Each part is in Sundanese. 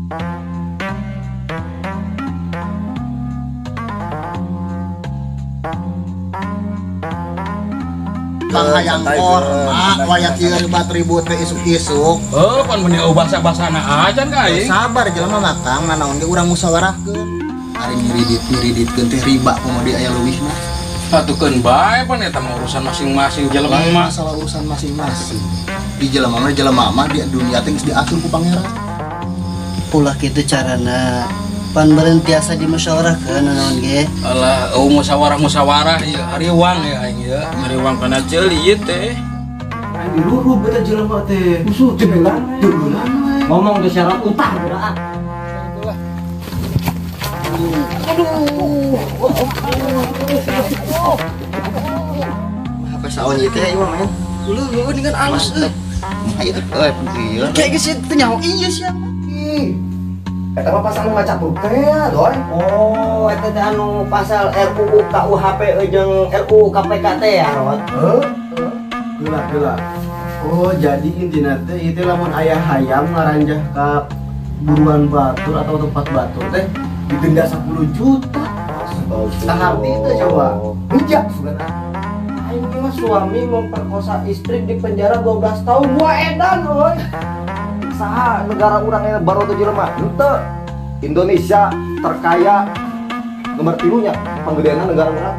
Panghayang korma waya kieu ribat-ribut teh isuk-isuk. Heuh, pan meuni bahasa-bahasana acan ka aing. Sabar jelema mah Kang, nanaon ge urang musyawarahkeun. Ari ngiridit-ngiriditkeun teh riba komo di aya leuwihna. Satukeun bae pan eta mah urusan masing-masing jelema mah. Masalah urusan masing-masing. Di jelema mah di dunia teh geus diatur ku pangeran. Ulah kitu carana. Pan beureun tiasa dimusyawarahkeun nanaon ge. Alah, eueuh musyawarah-musyawarah ieu hariwang ya aing ieu. Hariwang kana ceuli ieu teh. Aing diruruh beta jelema teh. Musuh jebelan, jebelan we. Ngomong teh syarat utang udah ah. Aduh. HP saon ieu teh ieu mah men. Leuh dengan alus euy. Ayo teh euy gila. Kayak geus teu nyaho ieu sia. Eta mah pasal ngacapruk teh ya, Doi. Oh, eta teh anu pasal RUU KUHP jeung RUU KPK teh ya, Rod. Heeh. Geula geula. Oh, jadi intina teh ieu teh lamun aya hayam ngaranjah ka buruan batur atau tempat batur teh didenda 10 juta. Saharti teh coba. Hujat sugan. Aing mah suami memperkosa istri di penjara 12 tahun. Wah edan euy. Saha negara urang yang baru tuh jelema henteu. Indonesia terkaya nomor tilunya panggedeana negara urang.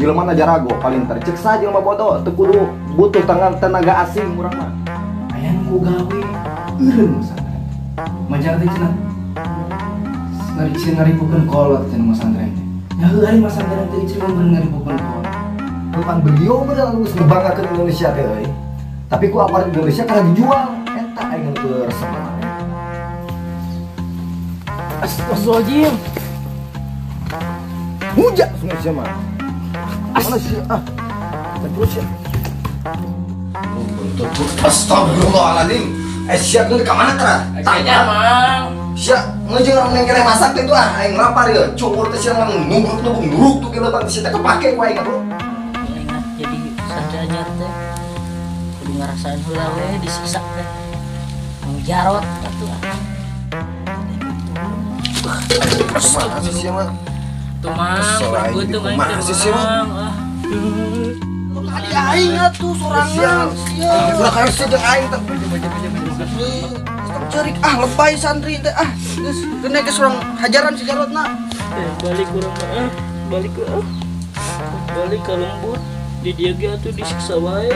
Jelema na jarago paling tercek saha jelema bodoh teu kudu butuh tangan tenaga asing urang mah. Aya nu ku gawe eureun masantren. Majar teh cenah. Ngari ngaripukeun kolot cenah masantren teh. Nya heuh ari masantren teh cenah ngaripukeun kolot. Pan beliau bener geus ngebanggakeun Indonesia teh euy. Tapi ku aparat Indonesia kana dijual. Eta aing nu teu resep mah. Astagfirullahaladzim. Hujat semua sia mah. Mana sih ah. Terus ya. Astagfirullahaladzim. Sia geus ka mana tah? Kayaknya mang. Sia ngejeung urang neng keneh masak teh tuh ah aing lapar ieu. Cukur teh sia nubruk nuruk tuh kieu teh sia teh kepake ku aing atuh. Ingat jadi santri anyar teh. Kudu ngarasain heula we disiksa teh. Jarot atuh ah. Kumaha sih sia mah? Tuh mang, begitu kumaha sih sia mah? Tadi aing atuh sorangan sia. Ulah kayak sia jeung aing teh. Stop ceurik ah lebay santri teh ah. Geus kena geus urang hajaran si Jarotna. Balik urang mah ah, balik ah. Balik ka lembur. Di dieu ge atuh disiksa wae.